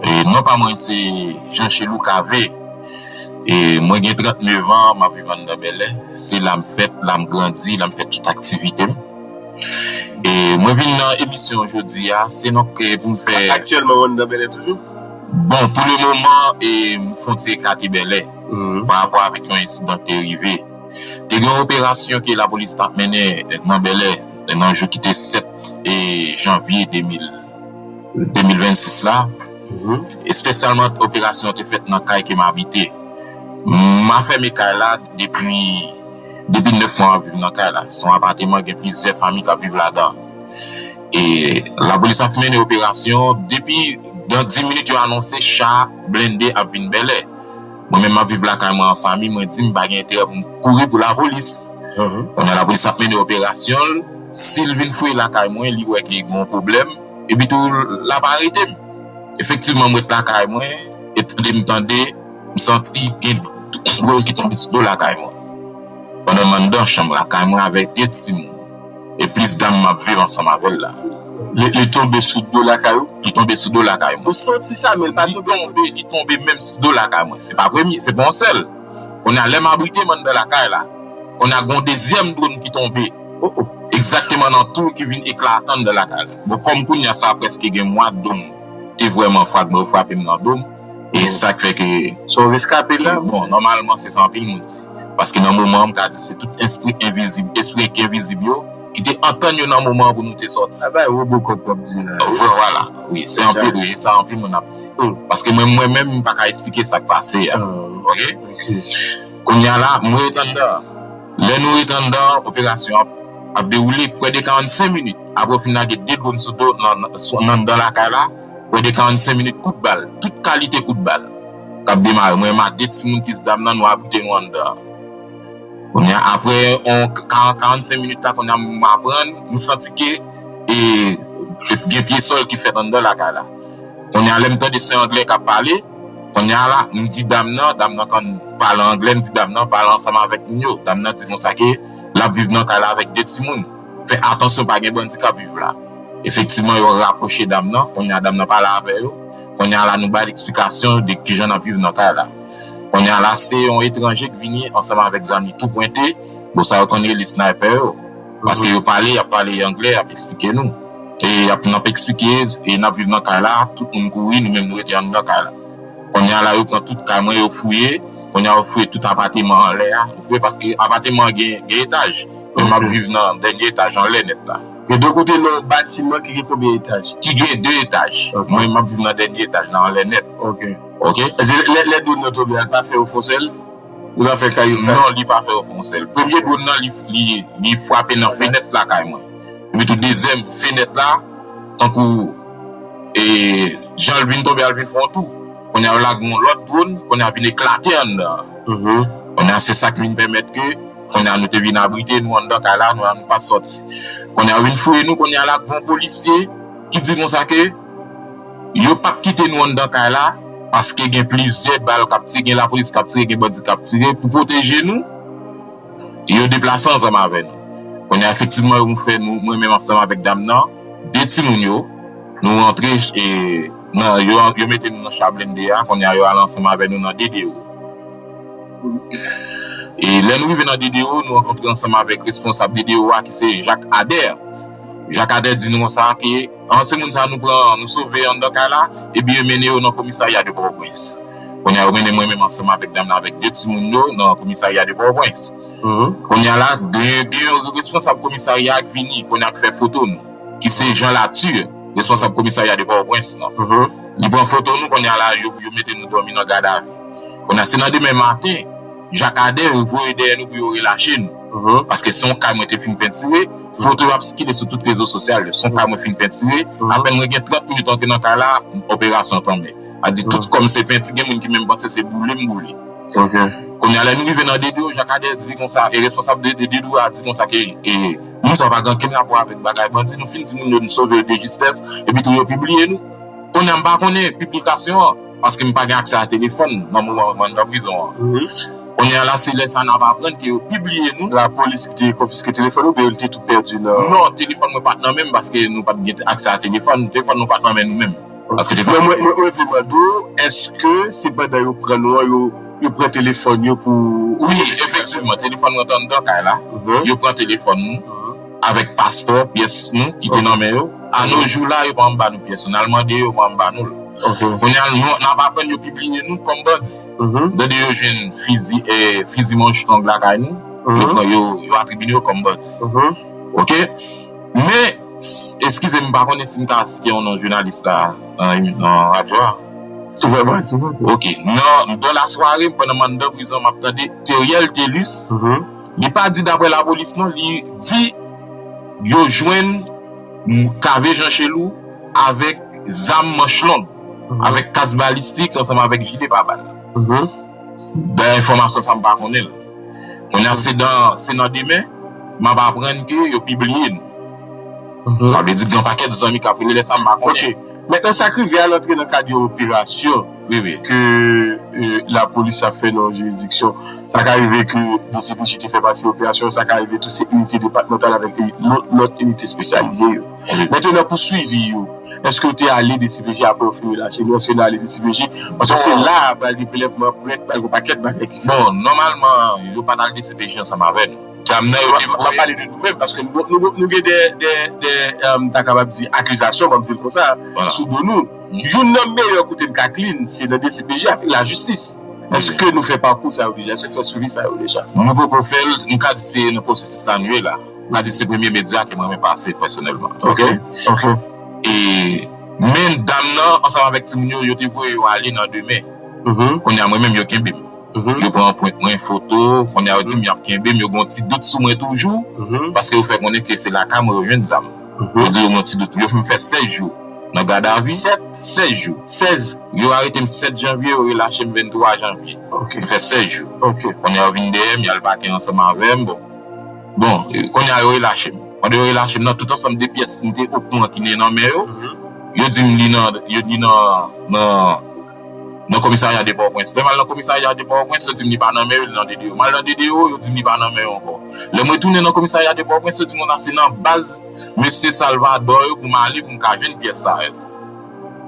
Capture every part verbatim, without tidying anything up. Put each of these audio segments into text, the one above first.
E non pa mwen se Jean Chelou Cavé. E mwen gen trannnev an, m ap viv anndan Bèlè. Se la m fèt, la m grandi, la m fè tout aktivite m. E mwen vin nan emisyon jodi a, se non ke pou m fè. Aktyèlman, w anndan Bèlè toujou? Bon, pou le moman, e, m fè yon ti ekate Bèlè pa rapò avèk yon ensidan ki te rive. Te gen yon operasyon ke lapolis t ap mennen nan Bèlè nan jou ki te sèt e janvye de mil, de mil vennsis la. Espesyalman, operasyon an te fèt nan kay ke m abite. M a fèmen kay la depi, depi nèf mwa m ap viv nan kay la. Se yon apateman, gen plizyè fanmi k ap viv ladan. E lapolis ap mennen operasyon. Depi nan dis minit, yo anonse cha blende ap vin Bèlè. Mwen menm, m ap viv lakay mwen an fanmi, mwen di m pa gen enterè pou m kouri pou lapolis. Kounye a lapolis ap mennen operasyon l. Si l vin fouye lakay mwen, li wè ke gen yon pwoblèm, epi tou, l ap arete m. Efektivman, m ret lakay mwen, e tande m tande, m santi gen dwòn ki tonbe sou do lakay mwen. Pandan m anndan chanm lakay mwen avèk de timoun, e plis dam m ap viv ansanm avè l la. Li, li tonbe sou do lakay ou? Li tonbe sou do lakay mwen. Ou santi sa, men l pa tonbe. Li tonbe, li tonbe menm sou do lakay mwen. Se pa premye, se pa yon sèl. Kounye a, lè m abrite m anndan lakay la, kounye a, gen yon dezyèm dwòn ki tonbe. Egzakteman nan tou ki vin eklate anndan lakay la. Bon, kòm kounye a, sa prèske gen mwa dwòn te vrèman frap-, frape m nan do m. E sa k fè ke. Se yon reskape la? Bon, nòmalman, se sa anpil moun di. Paske nan moman an, m ka di se tout espri envizib, espri ki envizib yo, ki te antann yo nan moman an pou nou te sòti. A bay Robocop w ap di la. Vwala, wi, se anpil, wi, sa anpil moun ap di. Paske mwen, mwen menm, m pa ka eksplike sa k pase a. Oke? Kounye a la, mwen ret anndan. Lè nou ret anndan, operasyon ap, ap dewoule prè de karannsenk minit. Apre w fin lage de dwòn sou do, nan, nan, sou, nan, anndan lakay la, prè de karannsenk minit, kout bal, tout kalite kout bal k ap demare. Mwen menm ak de timoun plis dam nan, nou abrite nou anndan. Kounye a, apre yon ka-, karannsenk minit la, kounye a, m aprann, m santi ke, e, gen pye sòl ki fèt anndan lakay la. Kounye a, lè m tande se anglè k ap pale, kounye a la, m di dam nan, dam nan konn pale anglè, m di dam nan pale ansanm avèk moun yo. Dam nan di konsa ke l ap viv nan kay la avèk de timoun. Fè atansyon, pa gen bandi k ap viv la. Efektivman, yo rapwoche dam nan, kounye a dam nan pale avè yo. Kounye a la, nou ba l eksplikasyon de kijan n ap viv nan kay la. Kounye a la, se yon etranje k vini ansanm avèk zam li tou pwente, bon, sa yo konn rele snaypè yo. Paske yo pale, y ap pale anglè, y ap eksplike nou. E y ap, n ap eksplike, e n ap viv nan kay la, tout moun kouri, nou menm nou rete anndan kay la. Kounye a la, yo pran tout kay mwen, yo fouye. Kounye a, yo fouye tout apateman anlè a. Yo fouye paske apateman an gen, gen etaj. Men m ap viv nan dènye etaj anlè nèt la. Gen de kote nan yon batiman ki gen konbyen etaj? Ki gen de etaj. Mwen, m ap viv nan dènye etaj, nan anlè nèt. Oke. Lè, lè dwòn nan tonbe a, l pa fè yo fè yon sèl? Li pa fè kay yo. Non, li pa fè yo fè yon sèl. Premye dwòn nan, li, li, li frape nan fenèt lakay mwen. Epi tou dezyèm fenèt la, tankou, e, jan l vin tonbe a, l vin fè yon tou. Kounye a, yo lage yon lòt dwòn, kounye a, vin eklate anndan an. Kounye a, se sa k vin pèmèt ke, kounye a, nou te vin abrite nou anndan kay la, nou, nou pa t sòti. Kounye a, yo vin fouye nou, kounye a, la, gen yon polisye ki di konsa ke yo p ap kite nou anndan kay la, paske gen plizyè bal k ap tire, gen lapolis k ap tire, gen bandi k ap tire. Pou pwoteje nou, yo deplase ansanm avè nou. Kounye a, efektivman, yo fè nou, mwen menm ansanm avèk dam nan, de timoun yo, nou rantre, e, nan, yo, yo mete nou nan cha blende a, kounye a, yo ale ansanm avè nou nan D D O. E lè nou rive nan D D O, nou rankontre ansanm avèk responsab D D O a, ki se Jacques Ader. Jacques Ader di nou konsa ke, an, se moun sa nou pran, nou sove anndan kay la, epi yo mennen yo nan komisarya de Pòtoprens. Kounye a, yo mennen mwen menm ansanm avèk dam nan, avèk de timoun yo, nan komisarya de Pòtoprens. Kounye a la, gen, gen yon responsab komisarya a k vini, kounye a k fè foto nou, ki se Jean Lature, responsab komisarya de Pòtoprens lan. Li pran foto nou, kounye a la, yo, yo mete nou dòmi nan gadavi. Kounye a, se nan demen maten, Jacques Ader voye dèyè nou pou yo relache nou. Paske se yon kay mwen te fin pentire, foto yo ap sikile sou tout rezo sosyal yo. Se yon kay mwen fin pentire, apèn mwen gen trant minit antre nan kay la, operasyon tonbe. A di tout kòm se penti, gen moun ki menm panse se boule m boule. Kounye a, lè nou rive nan D D O, Jacques Ader di konsa, e responsab de, de D D O a di konsa ke, e, moun sa yo pa gen okenn rapò avèk bagay bandi, nou fin di moun yo nou sove yo de jistès, epi tou yo pibliye nou. Kounye a, m pa konnen piblikasyon an, paske m pa gen aksè a telefòn nan moman m anndan prizon an. Kounye a la, se lè sa n ap aprann ke yo pibliye nou. Lapolis ki te konfiske telefòn ou, oubyen yo te tout pèdi nan. Non, telefòn mwen pa t nan men m paske nou pa t gen aksè a telefòn. Telefòn nou pa t nan men nou menm. Paske te fè Mwen, mwen, mwen, mwen vle mande w, èske se pandan yo pran nou an, yo, yo pran telefòn yo pou. Wi, efektivman, telefòn mwen t anndan kay la. Yo pran telefòn nou avèk paspò, pyès nou ki te nan men yo. A no jou la, yo pa anba nou pyès nou. N al mande yo, yo pa anba nou l. Kounye a, nou, n ap aprann yo pibliye nou kòm bandi. Tande yo jwenn fizi, eh, fizi manch long lakay nou. Yo pran yo, yo atribine yo kòm bandi. Ok? Men, eskize m, m pa konnen si m ka site yon non jounalis la nan radyo a. Tou fè pati, tou. Ok. Nan, dans la soirée, pandan m anndan prizon, m ap tande Teriel Thelus. Li pa di daprè lapolis non, li di yo jwenn Kave Jan Chelou avèk zam manch long, avèk kas balistik ansanm avèk jile pa bal. Dayè enfòmasyon sa m pa konnen l. Kounye a se nan, se nan demen m ap aprann ke yo pibliye nou. Sa vle di gen yon pakèt zanmi k ap rele lè sa m pa konnen. Ok. Mentnan sa k rive a l antre nan kad yon operasyon Wi, wi. ke euh, lapolis ap fè nan yon jiridiksyon. Sa ka rive ke D C P J te fè pati operasyon, sa ka rive tou se inite depatmantal avèk lòt, lòt inite espesyalize yo. Mentnan pou swivi yo, èske w te ale D C P J apre yo fin relache nou? Èske nou ale D C P J? Paske se la a pral gen prelèvman, prèt, pral gen pakèt bagay ki fèt. Bon, nòmalman, yo pa t al D C P J ansanm avè nou. Dam nan yo te voye. M ap pale de nou menm, paske nou, nou, nou gen de, de, de, m ta kapab di akizasyon, ban m di l konsa, sou do nou. Youn nan meyè kote n ka clean, se nan D C P J avèk lajistis. Èske nou fè pakou sa yo deja? Èske nou fè swivi sa yo deja? Nou poko fè l, m ka di se nan pwosesis la nou ye la. M ka di se premye medya ke mwen renmen pase pèsonèlman. Ok? Ok. E, men dam nan, ansanm avèk timoun yo, yo te voye yo ale nan demen. Kounye a mwen menm yo kenbe m. Yo pran anprent mwen, foto, kounye a yo di m y ap kenbe m, yo gen yon ti dout sou mwen toujou, paske yo fè konnen ke se lakay mwen yo jwenn zam. Yo di yo gen yon ti dout, yo fè m fè sèz jou nan gadavi. Sèt? Sèz jou. Sèz. Yo arete m sèt janvye, yo relache m venntwa janvye. M fè sèz jou. Kounye a yo vin dèyè m, y al pake ansanm avè m. Bon, bon, kounye a yo relache m. Pandan yo relache m nan, tout ansanm de pyès m te okouran ki te nan men yo, yo di m li nan, yo di nan, nan nan komisarya de Pòtoprens. Lè m al nan komisarya de Pòtoprens, yo di m li pa nan men yo, li nan D D O. M al nan D D O, yo di m li pa nan men yo ankò. Lè m retounen nan komisarya de Pòtoprens, yo di m konsa se nan baz mesye Salvador yo pou m ale pou m ka jwenn pyès sa yo.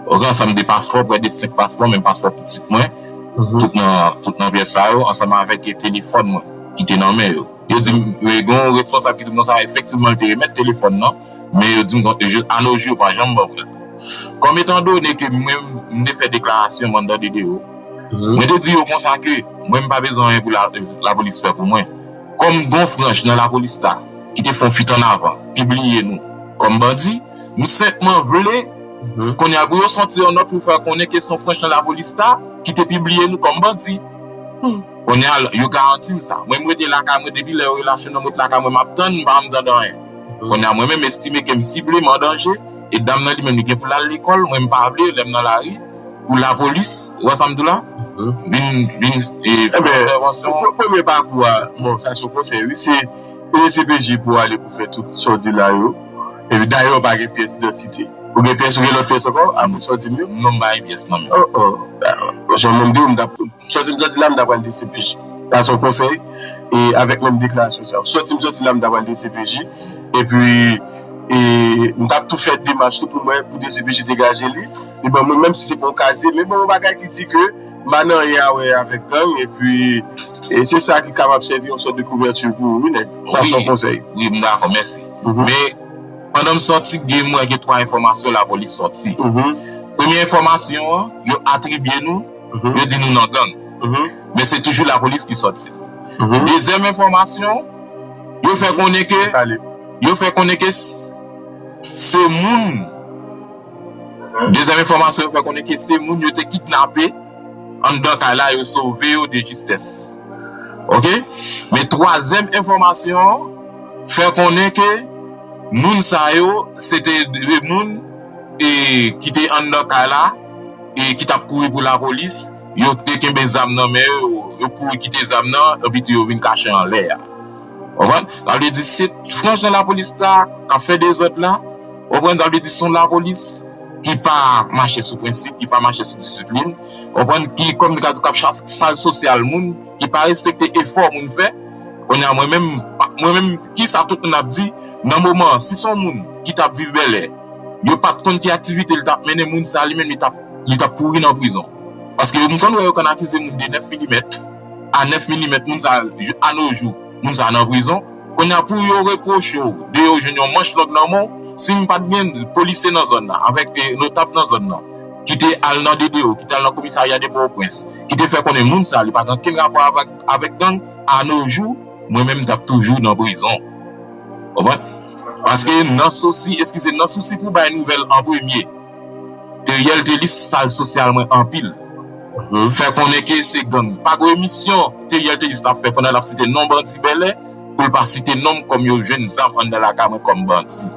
Ok, ansanm de paspò, prè de senk paspò, menm paspò pitit mwen, tout nan, tout nan pyès sa yo, ansanm avèk telefòn mwen ki te nan men yo. Yo di m, gen yon responsab ki di m konsa, efektivman, li te remèt telefòn nan, men yo di m, a no jou, yo pa janm ban mwen l. Kòm etandone ke mwen, m te fè deklarasyon m anndan D D O, mwen te di yo konsa ke mwen, m pa bezwen anyen pou la, lapolis fè pou mwen. Kòm gen yon franj nan lapolis la ki te fè yon fwit annavan, pibliye nou kòm bandi, m senpman vle, kounye a pou yo sòti yon nòt pou fè konnen ke se yon franj nan lapolis la ki te pibliye nou kòm bandi. Kounye a, yo garanti m sa. Mwen, m rete lakay mwen, depi lè yo relache m nan, m rete lakay mwen, m ap tann, m pa janm tande anyen. Kounye a, mwen menm, m estime ke m sible, m an danje, e dam nan li menm, li gen pou l al lekòl, mwen, m pa vle, lè m nan lari, pou lapolis, ou wè sa m di w la, vin, vin, e, fè yon entèvansyon. Premye pakou a, bon, sa se yon konsèy, wi, se D C P J pou ale pou fè tout sa w di la yo. Epi dayè, w pa gen pyès idantite. Ou gen pyès, ou gen lòt pyès ankò, apre sa w di m yo? Non, m pa gen pyès nan men m. Oh, oh. Jan mwen m di w, m t ap Sòti m sòti la, m ta pral D C P J. Sa se yon konsèy. E avèk menm deklarasyon sa yo. Sòti m sòti la, m ta pral D C P J. Epi, e, m t ap tou fè demach tou pou mwen, pou D C P J degaje li. Li ban mwen, menm si se pa yon kazye, men bon, yon bagay ki di ke m pa nan anyen a wè avèk gang. Epi, e se sa ki kapab sèvi yon sòt de kouvèti pou ou, wi, nèg. Sa se yon konsèy. Wi, m dakò, mèsi. Men, pandan m sòti, gen, mwen gen twa enfòmasyon lapolis sòti. Premye enfòmasyon an, yo atribye nou, yo di nou nan gang. Men se toujou lapolis ki sòti. Dezyèm enfòmasyon, yo fè konnen ke, yo fè konnen ke s- se moun, dezyèm enfòmasyon, yo fè konnen ke se moun yo te kidnape anndan kay la, yo sove yo de jistès. Ok? Men twazyèm enfòmasyon an fè konnen ke moun sa yo, se te de moun e, ki te anndan kay la, e ki t ap kouri pou lapolis, yo te kenbe zam nan men yo, yo kouri kite zam nan, epi tou yo vin kache anlè a. Konprann? Sa vle di, se franj nan lapolis la k ap fè dezòd la. Konprann? Sa vle di, se yon lapolis ki pa mache sou prensip, ki pa mache sou disiplin. Konprann? Ki, kòm nou ka di, k ap cha- sal sosyal moun, ki pa respekte efò moun fè. Kounye a, mwen menm, mwen menm, kisa tout moun ap di nan moman an? Si se yon moun ki t ap viv bèlè, Yo pa t konn ki aktivite li t ap mennen, moun sa li menm li t ap li t ap pouri nan prizon. Paske yo m konn wè yo konn akize moun de nèf milimèt a nèf milimèt, moun sa a no jou, moun sa a nan prizon. Kounye a pou yo repwoche w de yo jwenn yon manch long nan men w, si m pa t gen polisye nan zòn nan, avèk eh, notab nan zòn nan, ki te al nan D D O, ki te al nan komisarya de Pòtoprens, ki te fè konnen moun sa li pa gen okenn rapò avèk, avèk gang, a no jou, mwen menm m t ap toujou nan prizon. Konprann? Paske nan sousi, eskize, nan sousi pou bay nouvèl an premye, Teriel Telis sal sosyal mwen anpil. Fè konnen ke se gang. Pa gen emisyon Teriel Telis t ap fè pandan l ap site non bandi bèlè, pou l pa site non m kòm yo jwenn zam anndan lakay mwen kòm bandi.